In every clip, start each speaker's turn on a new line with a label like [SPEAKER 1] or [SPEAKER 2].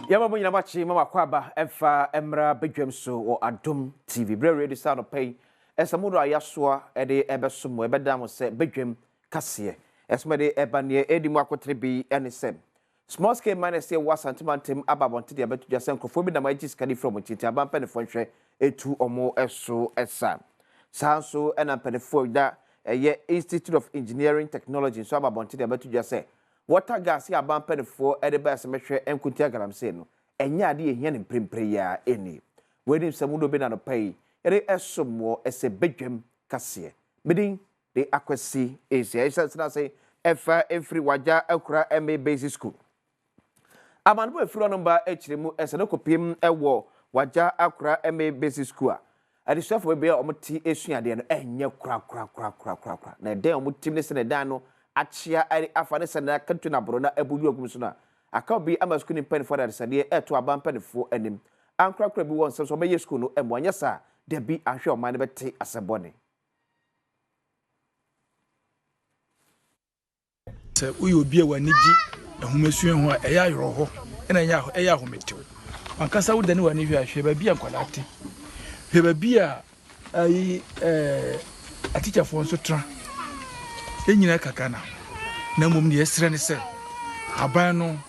[SPEAKER 1] Yɛma mo nyinaa makye ma makɔ aba ɛmfa mmra badwam so wɔ Adom TV. Berɛ ready sɛ anɔpa yi ɛsɛ mo do a yɛasoa ɛde ɛbɛso mo ɛbɛda mo sɛ badwam kaseɛ. Ɛsɛm ɛde ɛba neɛ ɛdi mu akotene bi ɛne sɛ Small scale miners yɛ wɔ Asante mantam aba abɔnten de abɛto dwa sɛ nkurɔfoɔ bi nam agye sika de firi wɔn nkyɛn nti aban mpanimfoɔ nhwɛ ɛtu wɔn so sa. Saa nso na mpanimfoɔ da ɛyɛ Institute of Engineering Technology nso aba abɔnten de abɛto dwa sɛ water gas yɛ aban mpanimfoɔ de baeɛ sɛ mɛhwɛ nko ntia galamsey no ɛnyɛ adeɛ ɛhia no mprempren yi ara ɛnni. Wei ne nsɛm hodoɔ bi na anɔpa yi yɛde ɛsom wɔ ɛsɛ badwam kaseɛ. Me din de Akwasi Asia. Ɛhyɛ nsena ase ɛfa ɛfiri Wagya Akura MA Basic School. Amanebɔ ɛfiri hɔnom ba akyire mu ɛsɛ no kɔpiem ɛwɔ Wagya Akura MA Basic School a adesuafoɔ bebree a wɔte ɛsua adeɛ no ɛnyɛ korakorakorakorakora na ɛdan a wɔte ne sɛ na ɛdan no akyea afa ne sɛ na akantu na aboro na abu agum so no a aka obi ama sukuu ne mpanimfoɔ de adesadeɛ ɛto aba mpanimfoɔ anim ankorakora bi wɔ nsɛm so wɔbɛyɛ sukuu no mmoa nyɛ saa dabi ahwɛ ɔman no bɛte asɛm bɔne.
[SPEAKER 2] Sɛ woyɛ obi a w'ani gye nhomasua ho a, ɛyɛ awerɛhɔ na ɛyɛ ɛyɛ ahometew. W'ankasa wodane w'ani hwɛ a, hwɛ baabi a nkwadaa te. Hwɛ baabi a ayi ɛɛ atikyafoɔ nso tra. Yɛn nyinaa ka Ghana ho. Na mmom deɛ yɛsrɛ ne sɛ aban no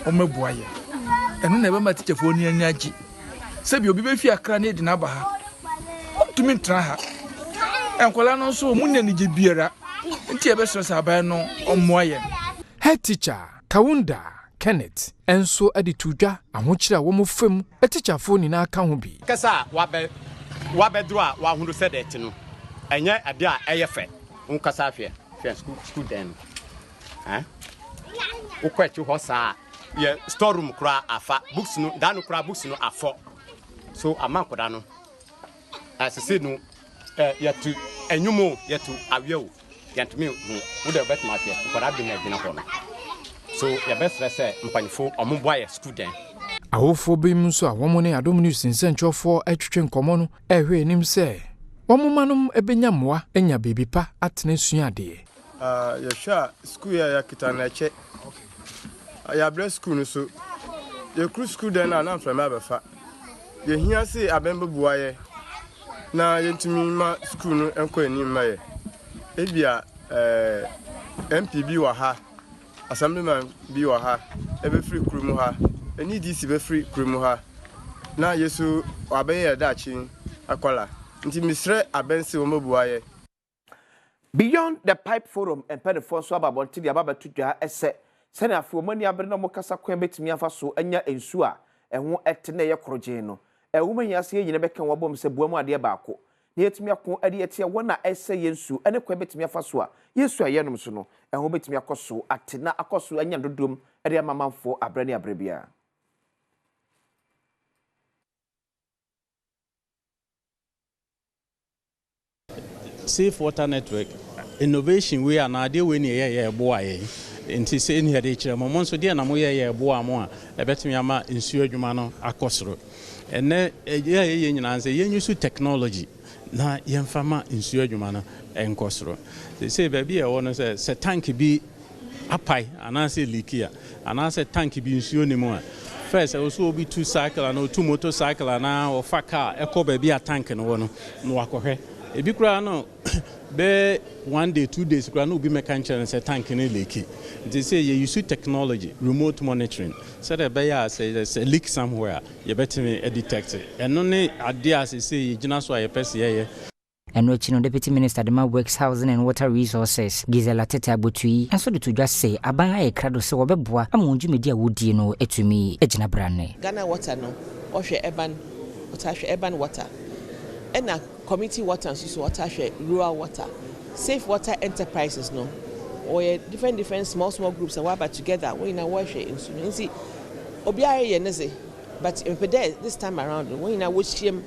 [SPEAKER 2] wɔmmɛboa yɛn. Ɛno na ɛbɛma atikyafoɔ no ani agye. Sɛbi obi bɛfi Accra na edi n'aba ha. Ɔntumi ntra ha. Nkwadaa no nso wɔn nni anigye biara. Nti yɛbɛsrɛ sɛ aban no ɔmmoa yɛn.
[SPEAKER 3] Head teacher, Kaunda Kenneth nso de too dwa ahokyere a wɔfa mu atikyafoɔ nyinaa ka ho bi.
[SPEAKER 4] Kasa a wabɛ wabɛduru a wahunu sɛdeɛ ɛte no, ɛnyɛ adeɛ a ɛyɛ fɛ. Wo kasa hwɛ hwɛ sukuu sukuu dan no. Eh? Wokɔ akyi hɔ saa yɛ store room koraa afa books no da no koraa books no afɔ so ama nkɔda no asese no yɛto ɛnwom o yɛto awia o yɛntumi hu wo dɛ wobɛtumi ahwɛ nkɔda bi na ɛgyina hɔ no so yɛbɛsrɛ sɛ mpanyinfo ɔmo boa yɛ sukuu dɛn.
[SPEAKER 3] Awofoɔ binom nso a wɔn ne Adom News nsɛnkyerɛwfoɔ retwetwe nkɔmmɔ no rehwɛ anim sɛ wɔn mma nom bɛnya mmoa anya baabi pa atena asua adeɛ.
[SPEAKER 5] Yɛhwɛ a sukuu yi a yɛakita no ɛkyɛ. Yɛabrɛ sukuu no so. Yɛkuru sukuu dan no a na mframa abɛfa. Yɛhia se abɛn bɛboa yɛ na yɛntumi ma sukuu no nkɔ anim ma yɛ. Ebia eh, MP bi wɔ ha, assemblyman bi wɔ ha, ɛbɛfiri kuro mu ha, ɛne DC bɛfiri kuro mu ha, na yɛ so wabɛyɛ yɛ daakye akɔla. Nti mesrɛ abɛn se wɔmmɛboa yɛ.
[SPEAKER 1] Beyond the Pipe Forum mpaninfoɔ nso aba abɔnten de aba abɛto dwa sɛ sɛnea afei wɔn ani abere na wɔkasa kwan a bɛtumi afa so anya nsuo a ɛho te na ɛyɛ korogyenn no, ɛho hia sɛ yɛn nyinaa bɛka wɔn abom sɛ boa mu adeɛ baako na yɛatumi ako de atia wɔn a ɛresɛe yɛn nsuo ne kwan a bɛtumi afa so a yɛn nsuo a yɛnom so no ɛho bɛtumi akɔ so ate na akɔ so anya dodoɔm de ama amanfoɔ aberɛ ne aberɛ biara.
[SPEAKER 6] Safe Water Network, Innovation wei anaa adeɛ wei na yɛyɛeɛ a ɛboa yɛn. Nti sei na yɛde rekyerɛ mo. Mo nso deɛn na moyɛeɛ a ɛboaa mo a ɛbɛtumi ama nsuo adwuma no akɔ soro? Ɛnnɛ yɛ a yɛyɛ nyinaa ne sɛ yɛn use technology na yɛmfa ma nsuo adwuma no nkɔ soro. Seesei baabi a ɛwɔ no sɛ, sɛ tank bi apae anaasɛ leaki a, anaasɛ tank bi nsuo nni mu a, first ɛwɔ sɛ obi tu cycle anaa otu motor cycle anaa ɔfa car ɛkɔ baabi a tank no wɔ no na wakɔhwɛ. Ebi koraa no bɛyɛ one day, 2 days koraa na obi mmɛka nkyerɛ no sɛ tank no leaki. Nti sɛ yɛ use technology, remote monitoring, sɛdeɛ ɛbɛyɛ a sɛ leak somewhere a yɛbɛtumi detect. Ɛno ne adeɛ a seesei yɛgyina so a yɛpɛ sɛ yɛyɛ.
[SPEAKER 7] Ɛno akyi no, Deputy Minister de ma Works, Housing and Water Resources, Gizella Tetteh Agbotui nso de to dwa sɛ aban ayɛ krado sɛ wɔbɛboa ama wɔn dwumadi a wɔdie no atumi agyina brane.
[SPEAKER 8] Ghana Water no, ɔhwɛ urban, ɔtaa hwɛ urban water, ɛna community water nso so ɔtaa hwɛ rural water. Safe Water Enterprises no, wɔyɛ different different small small groups a wɔaba together, wɔn nyinaa wɔrehwɛ nsu no. Nti obiara reyɛ ne dze, but mepɛ dɛ this time around no wɔn nyinaa wɔhyia mu.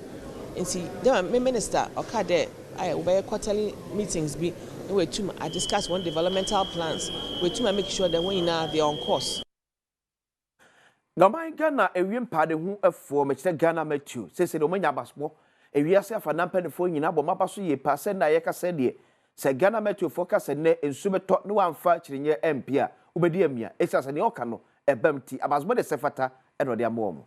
[SPEAKER 8] Nti dɛ me minister ɔkaa dɛ ayɛ wɔbɛyɛ quarterly meetings bi na wɔatum a discuss wɔn developmental plans, wɔatum a make sure dɛ wɔn nyinaa they are on course.
[SPEAKER 1] Na ɔman Ghana ewiem mpaade ho foɔ, mekyerɛ Ghana Meteo, seesei deɛ wɔanya abasobɔ. Ewiase afanaa mpanimfoɔ nyinaa bɔ wɔn aba so yie paa sɛ nna a yɛkasa yi deɛ, sɛ Ghana Meteo foɔ ka sɛ nnɛ nsuo bɛtɔ na wɔamfa kyirinyɛ ampue a, wobɛdi amia ɛsiane sɛ nea ɔka no ɛbam ti abasobɔ de sɛ fata ɛna ɔde ama wɔn.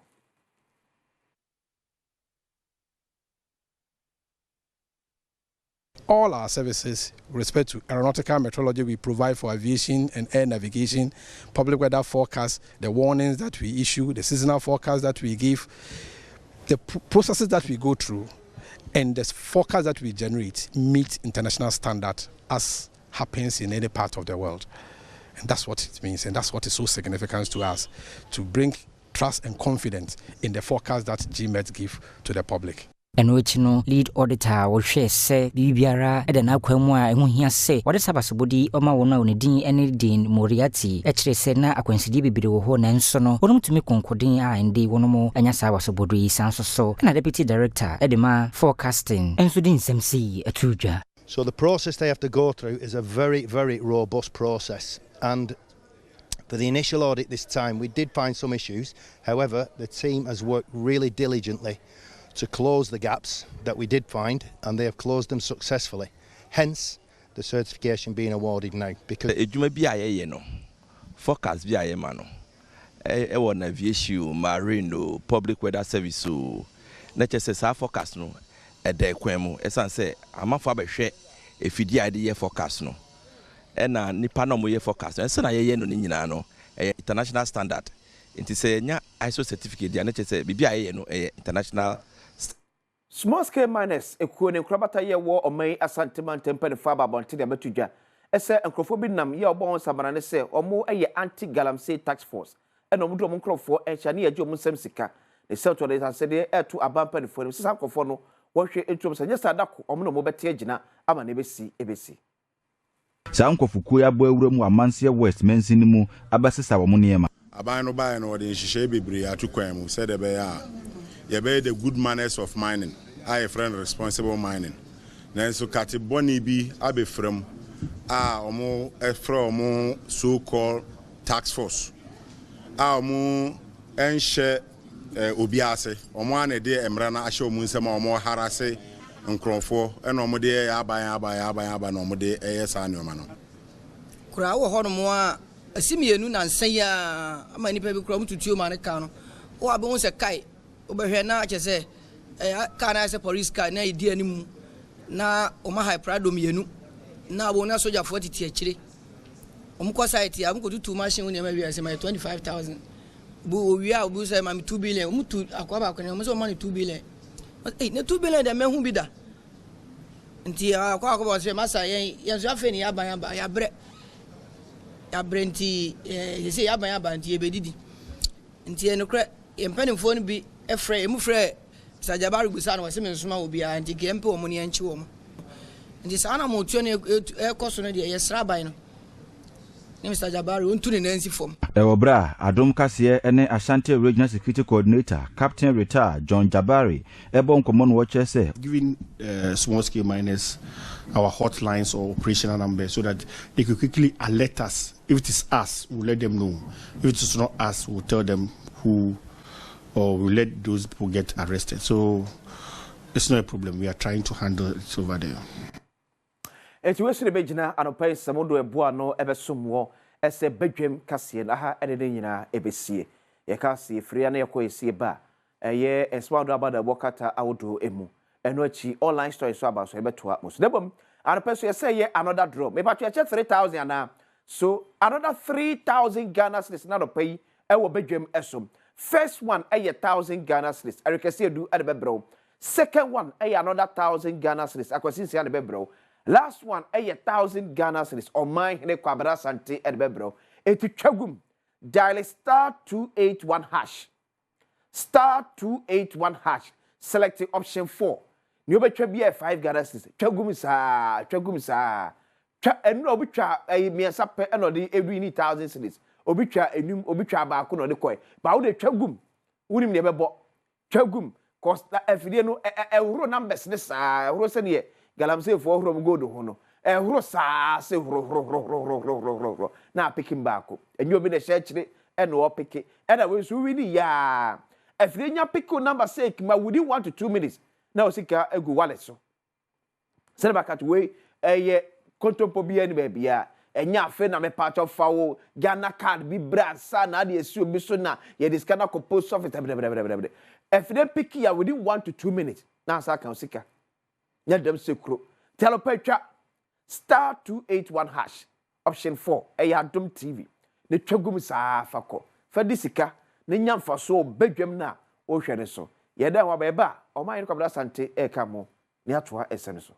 [SPEAKER 9] All our services with respect to aeronautical meteorology we provide for aviation and air navigation, public weather forecasts, the warnings that we issue, the seasonal forecasts that we give, the processes that we go through, and the forecast that we generate meet international standard as happens in any part of the world. And that's what it means, and that's what is so significant to us, to bring trust and confidence in the forecast that GMET give to the public.
[SPEAKER 7] Ɛno akyi no, lead auditor a wɔhwɛ sɛ biribiara da n'akwan mu a ɛho hia sɛ wɔde saa abasobɔde ɔma wɔn a wɔn din ne Dean Moriarty kyerɛ sɛ na akwansideɛ bebree wɔ hɔ, nanso no wɔnom tumi konkoden a ɛnde wɔnom anya saa abasobɔde yi. Saa nso so na deputy director de ma forecasting nso de nsɛm sei too dwa.
[SPEAKER 10] So the process they have to go through is a very, very robust process. And for the initial audit this time, we did find some issues. However, the team has worked really diligently to close the gaps that we did find, and they have closed them successfully. Hence, the certification being awarded now. Because
[SPEAKER 11] Edwuma bi a yɛyɛ no, forecast bi a yɛma no, ɛwɔ navigation o, marine o, public weather service o, na kyerɛ sɛ saa forecast no ɛda kwan mu, ɛsiane sɛ amanfoɔ abɛhwɛ efidie a yɛde yɛ forecast no, ɛna nipa na wɔyɛ forecast no, ɛsɛ na yɛyɛ no ne nyinaa no ɛyɛ international standard. Nti sɛ yɛnya ISO certificate deɛ, ne kyerɛ sɛ biribi a yɛyɛ no ɛyɛ international.
[SPEAKER 1] Small scale miners ekuo ne nkorabata yɛ wɔ ɔman yi Asante mantam mpanimfoɔ aba abɔnten de abɛto dwa ɛsɛ nkurɔfoɔ bi nam yɛ ɔbɔ wɔn samana ne sɛ wɔn yɛ anti galamsey task force, ɛna wɔn de wɔn nkurɔfoɔ ɛhyɛ ne yɛgye wɔn nsam sika ne sɛ ɔtɔ de asɛdeɛ ɛto aba mpanimfoɔ no sisa nkurɔfoɔ no wɔhwɛ etuom sɛ nyɛ saa dako wɔn na wɔn bɛte agyina ama na ebesi ebesi.
[SPEAKER 12] Saa nkɔfokuo yi abɔ awura mu Amanseɛ West mansin no mu abɛsesa wɔn nneɛma.
[SPEAKER 13] Aban no baeɛ no, wɔde nhyehyɛe bebree ato kwan mu sɛdeɛ ɛbɛyɛ a yɛbɛyɛ the good manners of mining a yɛfrɛ no responsible mining. Nanso kate bɔne bi abɛfra mu a wɔfrɛ wɔn so called task force a wɔn nhyɛ obi ase. Wɔn a na ɛde mmara no ahyɛ wɔn nsam a wɔn harase nkurɔfoɔ, ɛna wɔn de yɛ aban aban aban aban na wɔn de yɛ saa nneɛma no.
[SPEAKER 14] Koraa wɔ hɔnom a asi mmienu nansa yi a ama nnipa bi koraa wɔtutuo ma ne kaa no wɔ abɛhu sɛ kae wobɛhwɛ na kyerɛ sɛ ɛyɛ kaa no ayɛ sɛ police car na ɛdi anim na wɔn aha Prado mmienu na wɔn na sogyafoɔ tete akyire. Wɔn kɔ site a wɔn kɔtutu machine ho nneɛma wie a sɛ ma yɛ 25,000 bu owie a obi sɛ ma me 2 billion. Wɔn tu akoa baako ne wɔn sɛ wɔn ma no 2 billion. Ɛy ne 2 billion deɛ mɛhu bi da. Nti akɔ akɔ bɔ sɛ masa yɛn yɛn nso afei ne yɛaban aba, yɛabrɛ yɛabrɛ, nti ɛɛ sɛ yɛaban aba nti yɛbɛdidi. Nti ɛnokorɛ yɛn mpanimfoɔ no bi frɛ emu frɛ Sajabari busa no wɔsɛ me nsoma wɔ biara nti kɛ mpɛ wɔn ne yɛnkyi wɔn. Nti saa na mo tuo no ɛkɔ so no deɛ, yɛsrɛ aban no ne Mr Jabari ɔntu ne nan si fam.
[SPEAKER 12] Ɛwɔ berɛ a Adom Kaseɛ ne Ashanti Regional Security Coordinator, Captain Retired John Jabari ɛbɔ nkɔmmɔ no, wɔkyerɛ sɛ
[SPEAKER 15] giving small scale miners our hotlines or operational numbers so that they could quickly alert us. If it is us, we'll let them know. If it is not us, we'll tell them who, or we'll let those people get arrested. So it's not a problem. We are trying to handle it over there.
[SPEAKER 1] Eti wei so de bɛgyina anɔpa yi sɛm do ɛboa no ɛbɛsom wɔ ɛsɛ badwam kaseɛ no aha ɛne ne nyinaa ɛbɛsie. Yɛka se yɛfiri na yɛkɔ yɛsie ba a ɛyɛ nsɛm ahodoɔ aba da ɛbɔ kata ahodoɔ emu. Ɛno akyi online story so aba so yɛbɛtoa mo so. Na mmom anɔpa so yɛsɛ yɛ another draw. Mepatwo yɛkyɛ 3000 anaa so another 3000 Ghana cedis na anɔpa yi ɛwɔ badwam ɛso. First one ɛyɛ 1000 Ghana cedis, ɛrekɛse edu ɛde bɛbrɛw. Second one ɛyɛ another 1000 Ghana cedis, Akwasi Nsia de bɛbrɛw. Last one ɛyɛ 1000 Ghana cedis, Ɔman Hene Kwabena Asante ɛde bɛbrɛw. Eti twa gum, dial *281#, *281#, select option 4. Nea wobɛtwa bi yɛ 5 Ghana cedis. Twa gum saa, twa gum saa, twa ɛnu a obi twa ɛyi mmiɛnsa pɛ ɛna ɔde ewi ni 1000 cedis. Obi twa enum, obi twa baako na ɔde kɔɛ baawo de. Twa gum, wunim nea ɛbɛbɔ. Twa gum cause na afidie no ɛ ɛ ɛhoro numbers ne saa, ɛhoro sɛdeɛ galamseyfoɔ horo mu gold ho no, ɛhoro saa sɛ horo horo horo horo horo horo horo horo na apeke baako. Ɛnyɛ obi na ɛhyɛ akyire ɛna ɔpeke, ɛna wei nso wi ni yaa afidie nya pick number sɛ ma within 1 to 2 minutes na osika egu wallet so. Sɛdeɛ baka to wei ɛyɛ kontompo bi ɛni baabi a Ɛnyɛ afei na mepaakyɛw fa wo Ghana card bi bra ansa na ade asi obi so na yɛde sika no akɔ post office dabidabidabidabi. Afidie piki a within 1 to 2 minutes na asa aka wo sika. Nyɛ dɛm sɛ kuro. Nti anɔpa twa *281# option 4, ɛyɛ Adom TV na twa gu mu saa fa kɔ. Fa di sika na nya mfasoɔ wɔ badwam no a wohwɛ no so. Yɛda ho aba yɛba a, ɔman yɛne Kwabena Asante ɛreka mo ne atoa ɛsɛ no so.